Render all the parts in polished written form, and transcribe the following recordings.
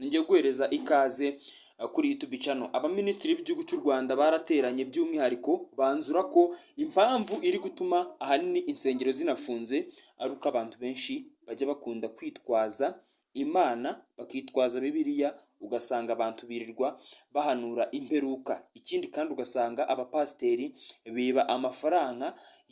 Ngiye guhereza ikaze kuri YouTube channel. Abaminisitiri b'igihugu cy'u Rwanda barateranye, by'umwihariko banzura ko impamvu iri gutuma ahanini insengero zinafunze ari uko abantu benshi bajya bakunda kwitwaza Imana, bakitwaza Bibiliya, ugasanga abantu birirwa bahanura imperuka. Ikindi kandi, ugasanga abapasiteri biba amafaranga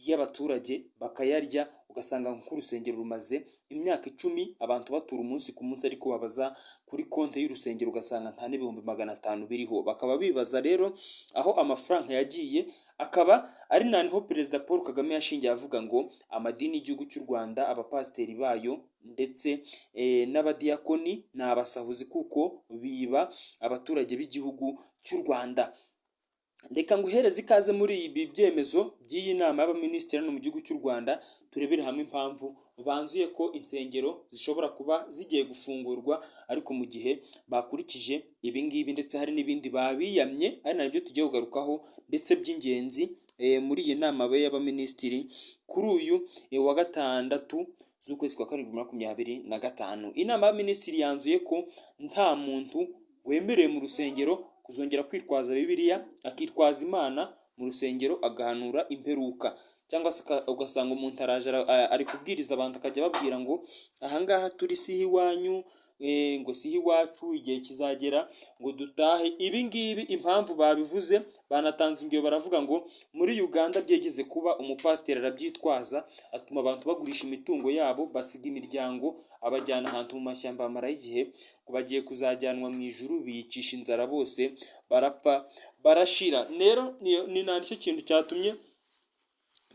y'abaturage bakayarya, ugasanga nk'urusengero rumaze imyaka 10 abantu batura umunsi ku munsi, ariko babaza kuri konti y'urusengero ugasanga nta n'500,000 biriho. Bakaba bibaza rero aho amafaranga yagiye. Akaba ari naniho Perezida Paul Kagame yashingiye avuga ngo amadini y'igihugu cy'u Rwanda, abapasiteri bayo ndetse n'abadiyakoni ni abasahuzi kuko biba abaturage b'igihugu cy'u Rwanda. Reka nguhereze ikaze muri ibi byemezo by'iyi nama y'abaminisitiri hano mu gihugu cy'u Rwanda, turebere hamwe impamvu banzuye ko insengero zishobora kuba zigiye gufungurwa, ariko mu gihe bakurikije ibi ngibi, ndetse hari n'ibindi babiyamye, ari nabyo tugiye kugarukaho ndetse by'ingenzi muri iyi nama y'abaminisitiri kuri uyu wa gatandatu z'ukwezi kwa karindwi 2025. Inama y'abaminisitiri yanzuye ko nta muntu wemerewe mu rusengero kuzongera kwitwaza Bibiliya, akitwaza Imana mu rusengero, agahanura imperuka, cyangwa se ugasanga umuntu araje ari kubwiriza abantu, akajya ababwira ngo ahangaha turi siho iwanyu, ngo siho iwacu, igihe kizagera ngo dutahe. Ibi ngibi impamvu babivuze, banatanze ingero, baravuga ngo muri Uganda byegeze kuba, umupasiteri arabyitwaza atuma abantu bagurisha imitungo yabo, basiga imiryango, abajyana ahantu mu mashyamba, bamarayo igihe ngo bagiye kuzajyanwa mu ijuru, biyicisha inzara bose barapfa barashira. Rero ni nicyo kintu cyatumye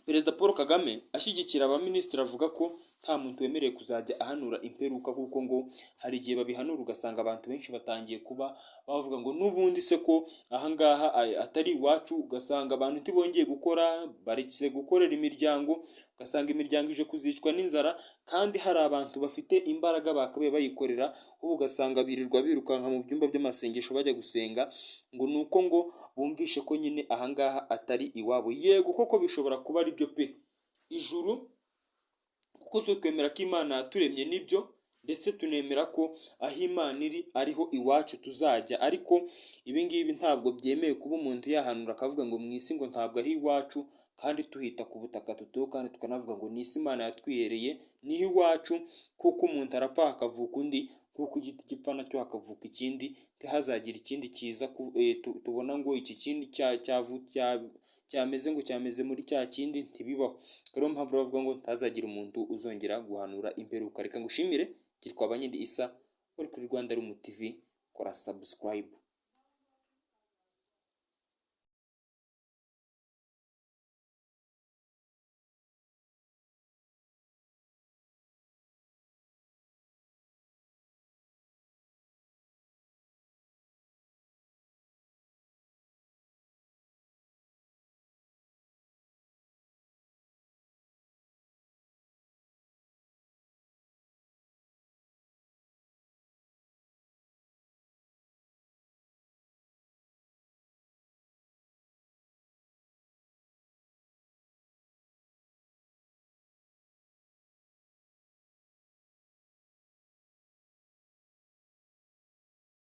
Perezida Paul Kagame ashyigikira abaminisitiri, avuga ko nta muntu wemerewe kuzajya ahanura imperuka, kuko ngo hari igihe babihanura ugasanga abantu benshi batangiye kuba bavuga ngo n'ubundi se ko ahangaha atari iwacu, ugasanga abantu ntibongeye gukora, baretse gukorera imiryango, ugasanga imiryango ije kuzicwa n'inzara kandi hari abantu bafite imbaraga bakabaye bayikorera. Ubu ugasanga birirwa birukanka mu byumba by'amasengesho bajya gusenga, ngo ni uko ngo bumvishe ko nyine ahangaha atari iwabo. Yego koko bishobora kuba ari byo pe, ijuru, kuko twe twemera ko Imana yaturemye, nibyo, ndetse tunemera ko aho Imana iri ariho iwacu tuzajya, ariko ibi ngibi ntabwo byemewe kuba umuntu yahanura akavuga ngo mu isi ngo ntabwo ari iwacu kandi tuhita ku butaka tutuyeho, kandi tukanavuga ngo ni isi Imana yatwihereye, niho iwacu, kuko umuntu arapfa hakavuka undi, kuko igiti gipfa nacyo hakavuka ikindi, ntihazagire ikindi kiza tubona ngo iki kindi cyameze ngo cyameze muri cya kindi, ntibibaho. Ariyo mpamvu bavuga ngo ntazagire umuntu uzongera guhanura imperuka. Reka ngushimire, kitwa Banyindi Isa uri kuri Rwanda Rumu TV, kora subscribe.